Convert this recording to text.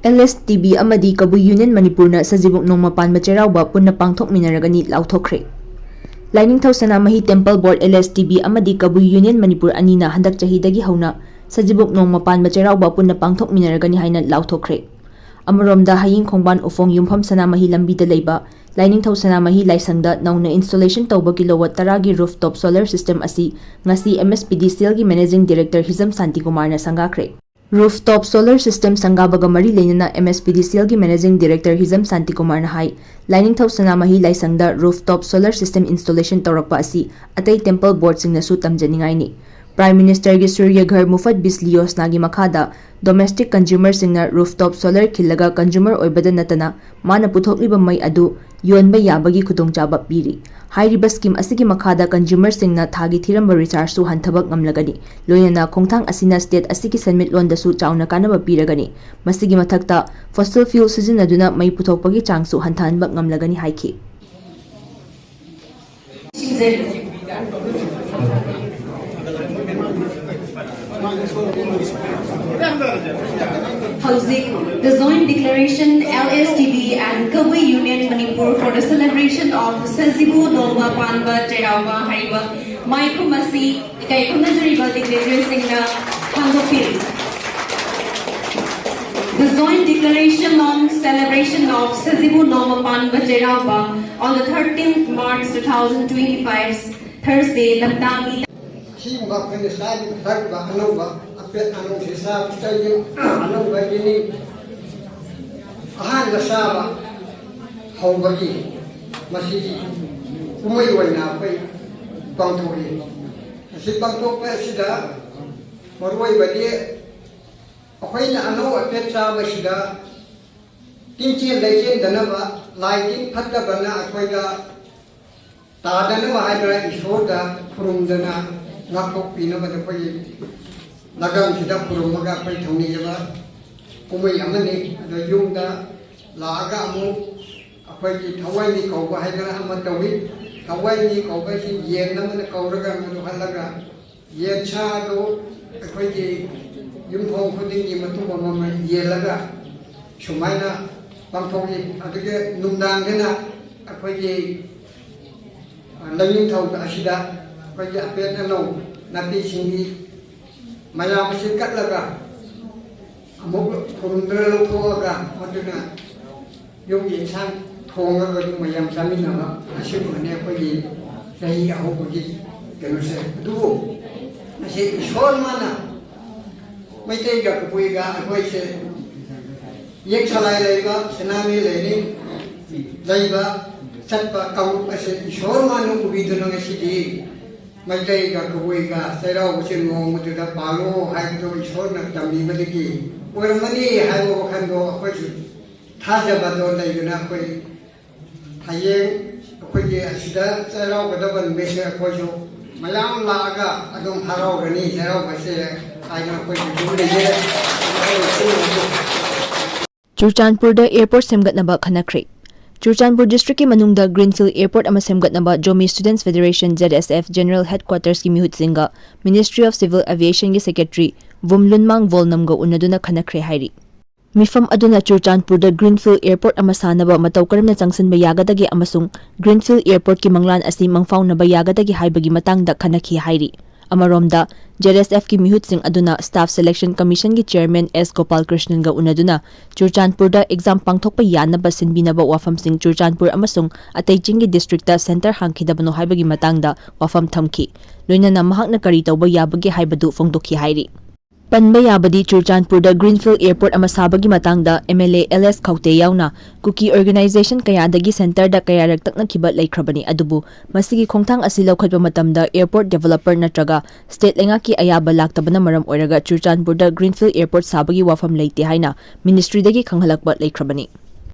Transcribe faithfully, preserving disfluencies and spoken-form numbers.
L ꯑꯦꯁ T B ꯑꯃꯗꯤ ꯀꯕꯨꯏ union ꯃꯅꯤꯄꯨꯔꯅ ꯁꯖꯤꯕꯨ ꯅꯣꯡꯃ ꯄꯥꯟꯕ ꯆꯩꯔꯥꯎꯕ ꯄꯨꯟꯅ ꯄꯥꯡꯊꯣꯛꯃꯤꯟꯅꯔꯒꯅꯤ ꯂꯥꯎꯊꯣꯛꯈ꯭ꯔꯦ꯫ ꯂꯥꯏꯅꯤꯡꯊꯧ ꯁꯅꯥꯃꯍꯤ ꯇꯦꯝꯄꯜ ꯕꯣꯔꯗ, ꯑꯦꯜ ꯑꯦꯁ ꯇꯤ ꯕꯤ ꯑꯃꯗꯤ ꯀꯕꯨꯏ ꯌꯨꯅꯤꯌꯟ ꯃꯅꯤꯄꯨꯔ ꯑꯅꯤꯅ ꯍꯟꯗꯛ ꯆꯍꯤꯗꯒꯤ ꯍꯧꯅ ꯁꯖꯤꯕꯨ ꯅꯣꯡꯃ ꯄꯥꯟꯕ ꯆꯩꯔꯥꯎꯕ ꯄꯨꯟꯅ ꯄꯥꯡꯊꯣꯛꯃꯤꯟꯅꯔꯒꯅꯤ ꯍꯥꯏꯅ ꯂꯥꯎꯊꯣꯛꯈ꯭ꯔꯦ꯫ ꯑꯃꯔꯣꯝꯗ, ꯍꯌꯤꯡ ꯈꯣꯡꯕꯥꯟ ꯎꯐꯣꯡ ꯌꯨꯝꯐꯝ ꯁꯅꯥꯃꯍꯤ ꯂꯝꯕꯤꯗ ꯂꯩꯕ ꯂꯥꯏꯅꯤꯡꯊꯧ ꯁꯅꯥꯃꯍꯤ ꯂꯥꯏꯁꯪꯗ ꯅꯧꯅ ꯏꯟꯁꯇꯣꯂꯦꯁꯟ ꯇꯧꯕ ꯀꯤꯂꯣꯋꯥꯠ ꯇꯔꯥꯒꯤ ꯔꯨꯐ ꯇꯣꯞ ꯁꯣꯂꯔ ꯁꯤꯁꯇꯦꯝ ꯑꯁꯤ ꯉꯁꯤ ꯑꯦꯝ ꯑꯦꯁ ꯄꯤ ꯗꯤ ꯁꯤ ꯑꯦꯜꯒꯤ ꯃꯦꯅꯦꯖꯤꯡ ꯗꯤꯔꯦꯛꯇꯔ ꯍꯤꯖꯝ ꯁꯥꯟꯇꯤꯀꯨꯃꯥꯔꯅ ꯁꯪꯒꯥꯈ꯭ꯔꯦ꯫ ꯔꯨꯐ ꯇꯣꯞ ꯁꯣꯂꯔ ꯁꯤꯁꯇꯦꯝ ꯁꯪꯒꯥꯕꯒ ꯃꯔꯤ ꯂꯩꯅꯅ ꯑꯦꯝ ꯑꯦꯁ ꯄꯤ ꯗꯤ ꯁꯤ ꯑꯦꯜꯒꯤ ꯃꯦꯅꯦꯖꯤꯡ ꯗꯤꯔꯦꯛꯇꯔ ꯍꯤꯖꯝ ꯁꯥꯟꯇꯤꯀꯨꯃꯥꯔꯅ ꯍꯥꯏ, ꯂꯥꯏꯅꯤꯡꯊꯧ ꯁꯅꯥꯃꯍꯤ ꯂꯥꯏꯁꯪꯗ ꯔꯨꯐ ꯇꯣꯞ ꯁꯣꯂꯔ ꯁꯤꯁꯇꯦꯝ ꯏꯟꯁꯇꯣꯂꯦꯁꯟ ꯇꯧꯔꯛꯄ ꯑꯁꯤ ꯑꯇꯩ ꯇꯦꯝꯄꯜ ꯕꯣꯔꯗꯁꯤꯡꯅꯁꯨ ꯇꯝꯖꯅꯤꯡꯉꯥꯏꯅꯤ꯫ ꯄ꯭ꯔꯥꯏꯝ ꯃꯤꯅꯤꯁꯇꯔꯒꯤ ꯁꯨꯔꯌ ꯘꯔ ꯃꯨꯐꯠ ꯕꯤꯖꯂꯤ ꯌꯣꯖꯅꯥꯒꯤ ꯃꯈꯥꯗ ꯗꯣꯃꯦꯁꯇꯤꯛ ꯀꯟꯖꯨꯃꯔꯁꯤꯡꯅ ꯔꯨꯐ ꯇꯣꯞ ꯁꯣꯂꯔ ꯈꯤꯜꯂꯒ ꯀꯟꯖꯨꯃꯔ ꯑꯣꯏꯕꯗ ꯅꯠꯇꯅ ꯃꯥꯅ ꯄꯨꯊꯣꯛꯂꯤꯕ ꯃꯩ ꯑꯗꯨ ꯌꯣꯟꯕ ꯌꯥꯕꯒꯤ ꯈꯨꯗꯣꯡꯆꯥꯕ ꯄꯤꯔꯤ꯫ ꯍꯥꯏꯔꯤꯕ ꯁ꯭ꯀꯤꯝ ꯑꯁꯤꯒꯤ ꯃꯈꯥꯗ ꯀꯟꯖꯨꯃꯔꯁꯤꯡꯅ ꯊꯥꯒꯤ ꯊꯤꯔꯝꯕ ꯔꯤꯆꯥꯔꯖꯁꯨ ꯍꯟꯊꯕ ꯉꯝꯂꯒꯅꯤ꯫ ꯂꯣꯏꯅꯅ ꯈꯣꯡꯊꯥꯡ ꯑꯁꯤꯅ ꯁ꯭ꯇꯦꯠ ꯑꯁꯤꯒꯤ ꯁꯦꯟꯃꯤꯠꯂꯣꯟꯗꯁꯨ ꯆꯥꯎꯅ ꯀꯥꯟꯅꯕ ꯄꯤꯔꯒꯅꯤ꯫ ꯃꯁꯤꯒꯤ ꯃꯊꯛꯇ, ꯐꯣꯁꯤꯜ ꯐ꯭ꯌꯨꯜ ꯁꯤꯖꯤꯟꯅꯗꯨꯅ ꯃꯩ ꯄꯨꯊꯣꯛꯄꯒꯤ ꯆꯥꯡꯁꯨ ꯍꯟꯊꯍꯟꯕ ꯉꯝꯂꯒꯅꯤ ꯍꯥꯏꯈꯤ꯫ ꯍꯧꯖꯤꯛ the joint declaration L S T B and Kabui Union Manipur for the celebration of Sajibu Noma Panba Cheiraoba ꯍꯥꯏꯕ ꯃꯥꯏꯈꯨꯝ ꯑꯁꯤ ꯏꯀꯥꯏ ꯈꯨꯝꯅꯖꯔꯤꯕ dignitaryꯁꯤꯡꯅ ꯍꯥꯡꯗꯣꯛꯄꯤꯔꯤ꯫ The joint declaration on celebration of Sajibu Noma Panba Cheiraoba on the thirteenth March two thousand twenty-five, Thursday, lamtang ꯑꯁꯤꯒꯨꯝꯕ ꯑꯩꯈꯣꯏꯅ ꯆꯥꯔꯤꯕ ꯊꯛꯂꯤꯕ ꯑꯅꯧꯕ ꯑꯄꯦꯠ ꯑꯅꯧꯁꯤ ꯆꯥꯕꯁꯤꯗ ꯑꯅꯧꯕꯒꯤꯅꯤ꯫ ꯑꯍꯥꯟꯕ ꯆꯥꯕ ꯍꯧꯕꯒꯤ ꯃꯁꯤꯒꯤ ꯀꯨꯝꯍꯩ ꯑꯣꯏꯅ ꯑꯩꯈꯣꯏ ꯄꯥꯡꯊꯣꯛꯏ꯫ ꯑꯁꯤ ꯄꯥꯡꯊꯣꯛꯄ ꯑꯁꯤꯗ ꯃꯔꯨꯑꯣꯏꯕꯗꯤ ꯑꯩꯈꯣꯏꯅ ꯑꯅꯧ ꯑꯄꯦꯠ ꯆꯥꯕꯁꯤꯗ ꯇꯤꯟꯆꯦꯟ ꯂꯩꯆꯦꯟꯗꯅꯕ, ꯂꯥꯏ ꯇꯤꯟ ꯐꯠꯇꯕꯅ ꯑꯩꯈꯣꯏꯗ ꯇꯥꯗꯅꯕ ꯍꯥꯏꯗꯅ ꯏꯁꯣꯔꯗ ꯈꯨꯔꯨꯝꯗꯅ ꯉꯥꯛꯊꯣꯛꯄꯤꯅꯕꯗ ꯑꯩꯈꯣꯏꯒꯤ ꯂꯒꯝꯁꯤꯗ ꯈꯨꯔꯨꯝꯃꯒ ꯑꯩꯈꯣꯏ ꯊꯧꯅꯤꯖꯕ ꯀꯨꯝꯍꯩ ꯑꯃꯅꯤ꯫ ꯑꯗꯣ ꯌꯨꯝꯗ ꯂꯥꯛꯑꯒ ꯑꯃꯨꯛ ꯑꯩꯈꯣꯏꯒꯤ ꯊꯋꯥꯏꯅꯤ ꯀꯧꯕ ꯍꯥꯏꯗꯅ ꯑꯃ ꯇꯧꯏ꯫ ꯊꯋꯥꯏꯅꯤ ꯀꯧꯕꯁꯤ ꯌꯦꯟ ꯑꯃꯅ ꯀꯧꯔꯒ ꯃꯗꯨ ꯍꯜꯂꯒ ꯌꯦꯟꯁꯥ ꯑꯗꯨ ꯑꯩꯈꯣꯏꯒꯤ ꯌꯨꯝꯊꯣꯡ ꯈꯨꯗꯤꯡꯒꯤ ꯃꯇꯨꯝ ꯑꯃꯃꯝ ꯌꯦꯜꯂꯒ ꯁꯨꯃꯥꯏꯅ ꯄꯥꯡꯊꯣꯛꯏ꯫ ꯑꯗꯨꯒ ꯅꯨꯡꯗꯥꯡꯗꯅ ꯑꯩꯈꯣꯏꯒꯤ, ꯑ, ꯂꯥꯏꯅꯤꯡꯊꯧ ꯑꯁꯤꯗ ꯑꯩꯈꯣꯏꯒꯤ ꯑꯄꯦꯠ ꯑꯅꯧ ꯅꯥꯄꯤꯁꯤꯡꯒꯤ ꯃꯌꯥꯝ ꯑꯁꯤ ꯀꯠꯂꯒ ꯑꯃꯨꯛ ꯈꯨꯔꯨꯝꯗꯨꯅ ꯂꯧꯊꯣꯛꯑꯒ ꯃꯗꯨꯅ ꯌꯨꯝꯒꯤ ꯏꯟꯁꯥꯡ ꯊꯣꯡꯉꯒ ꯑꯗꯨꯝ ꯃꯌꯥꯝ ꯆꯥꯃꯤꯟꯅꯕ ꯑꯁꯤꯒꯨꯝꯕꯅꯤ ꯑꯩꯈꯣꯏꯒꯤ ꯆꯍꯤ ꯑꯍꯧꯕꯒꯤ ꯀꯩꯅꯣꯁꯦ꯫ ꯑꯗꯨꯕꯨ ꯃꯁꯤ ꯏꯁꯣꯔ ꯃꯥꯅ ꯃꯩꯇꯩꯒ ꯀꯕꯨꯏꯒ ꯑꯩꯈꯣꯏꯁꯦ ꯌꯦꯛ ꯁꯂꯥꯏ ꯂꯩꯕ, ꯁꯅꯥꯃꯤ ꯂꯩꯅꯤꯡ ꯂꯩꯕ ꯆꯠꯄ ꯀꯥꯡꯂꯨꯞ ꯑꯁꯦ ꯏꯁꯣꯔ ꯃꯥꯅ ꯎꯕꯤꯗꯨꯅ ꯉꯁꯤꯗꯤ ꯃꯩꯇꯩꯒ ꯀꯕꯨꯏꯒ ꯆꯩꯔꯥꯎꯕꯁꯦ ꯅꯣꯡꯃꯗꯨꯗ ꯄꯥꯜꯂꯣ ꯍꯥꯏꯕꯗꯣ ꯏꯁꯣꯔꯅ ꯇꯝꯕꯤꯕꯗꯒꯤ ꯑꯣꯏꯔꯝꯃꯅꯤ ꯍꯥꯏꯕ ꯋꯥꯈꯜꯗꯣ ꯑꯩꯈꯣꯏꯁꯨ ꯊꯥꯖꯕꯗꯣ ꯂꯩꯗꯨꯅ ꯑꯩꯈꯣꯏ ꯍꯌꯦꯡ ꯑꯩꯈꯣꯏꯒꯤ ꯑꯁꯤꯗ ꯆꯩꯔꯥꯎꯒꯗꯕ ꯅꯨꯃꯤꯠꯁꯦ ꯑꯩꯈꯣꯏꯁꯨ ꯃꯌꯥꯝ ꯂꯥꯛꯑꯒ ꯑꯗꯨꯝ ꯍꯔꯥꯎꯔꯅꯤ ꯆꯩꯔꯥꯎꯕꯁꯦ ꯍꯥꯏꯅ ꯑꯩꯈꯣꯏꯁꯨ ꯑꯗꯨꯝ ꯂꯩꯖꯔꯦ꯫ ꯆꯨꯔꯆꯥꯟꯄꯨꯔꯗ ꯑꯦꯌꯔꯄꯣꯔꯠ ꯁꯦꯝꯒꯠꯅꯕ ꯈꯟꯅꯈ꯭ꯔꯦ꯫ ꯆꯨꯔꯆꯥꯟꯄꯨꯔ ꯗꯤꯁꯇ꯭ꯔꯤꯛꯀꯤ ꯃꯅꯨꯡꯗ Greenfield Airport ꯑꯃ ꯁꯦꯝꯒꯠꯅꯕ Zomi Students Federation, Z S F, General Headquartersꯀꯤ ꯃꯤꯍꯨꯠꯁꯤꯡꯒ Ministry of Civil Aviationꯒꯤ Secretary ꯚꯨꯝꯂꯨꯟꯃꯥꯡ ꯚꯣꯜꯅꯝꯒ ꯎꯅꯗꯨꯅ ꯈꯟꯅꯈ꯭ꯔꯦ ꯍꯥꯏꯔꯤ꯫ ꯃꯤꯐꯝ ꯑꯗꯨꯅ ꯆꯨꯔꯆꯥꯟꯄꯨꯔꯗ Greenfield Airport ꯑꯃ ꯁꯥꯅꯕ ꯃꯇꯧ ꯀꯔꯝꯅ ꯆꯪꯁꯤꯟꯕ ꯌꯥꯒꯗꯒꯦ ꯑꯃꯁꯨꯡ Greenfield Airportꯀꯤ ꯃꯪꯂꯥꯟ ꯑꯁꯤ ꯃꯪꯐꯥꯎꯅꯕ ꯌꯥꯒꯗꯒꯦ ꯍꯥꯏꯕꯒꯤ ꯃꯇꯥꯡꯗ ꯈꯟꯅꯈꯤ ꯍꯥꯏꯔꯤ꯫ ꯑꯃꯔꯣꯝꯗ, Z S Fꯀꯤ ꯃꯤꯍꯨꯠꯁꯤꯡ ꯑꯗꯨꯅ Staff Selection Commissionꯒꯤ Chairman S ꯒꯣꯄꯥꯜꯀ꯭ꯔꯤꯁꯅꯟꯒ ꯎꯅꯗꯨꯅ ꯆꯨꯔꯆꯥꯟꯄꯨꯔꯗ exam ꯄꯥꯡꯊꯣꯛꯄ ꯌꯥꯅꯕ ꯁꯤꯟꯕꯤꯅꯕ ꯋꯥꯐꯝꯁꯤꯡ ꯆꯨꯔꯆꯥꯟꯄꯨꯔ ꯑꯃꯁꯨꯡ ꯑꯇꯩ ꯆꯤꯡꯒꯤ districtꯇ centre ꯍꯥꯡꯈꯤꯗꯕꯅꯣ ꯍꯥꯏꯕꯒꯤ ꯃꯇꯥꯡꯗ ꯋꯥꯐꯝ ꯊꯝꯈꯤ꯫ ꯂꯣꯏꯅꯅ ꯃꯍꯥꯛꯅ ꯀꯔꯤ ꯇꯧꯕ ꯌꯥꯕꯒꯦ ꯍꯥꯏꯕꯗꯨ ꯐꯣꯡꯗꯣꯛꯈꯤ ꯍꯥꯏꯔꯤ꯫ ꯄꯟꯕ ꯌꯥꯕꯗꯤ ꯆꯨꯔꯆꯥꯟꯄꯨꯔꯗ Greenfield Airport ꯑꯃ ꯁꯥꯕꯒꯤ ꯃꯇꯥꯡꯗ M L A L S ꯈꯧꯇꯦ ꯌꯥꯎꯅ ꯀꯨꯀꯤ organisation ꯀꯌꯥꯗꯒꯤ centreꯗ ꯀꯌꯥꯔꯛ ꯇꯛꯅꯈꯤꯕ ꯂꯩꯈ꯭ꯔꯕꯅꯤ꯫ ꯑꯗꯨꯕꯨ ꯃꯁꯤꯒꯤ ꯈꯣꯡꯊꯥꯡ ꯑꯁꯤ ꯂꯧꯈꯠꯄ ꯃꯇꯝꯗ airport developer ꯅꯠꯇ꯭ꯔꯒ state ꯂꯩꯉꯥꯛꯀꯤ ꯑꯌꯥꯕ ꯂꯥꯛꯇꯕꯅ ꯃꯔꯝ ꯑꯣꯏꯔꯒ ꯆꯨꯔꯆꯥꯟꯄꯨꯔꯗ Greenfield Airport ꯁꯥꯕꯒꯤ ꯋꯥꯐꯝ ꯂꯩꯇꯦ ꯍꯥꯏꯅ ministryꯗꯒꯤ ꯈꯪꯍꯜꯂꯛꯄ ꯂꯩꯈ꯭ꯔꯕꯅꯤ꯫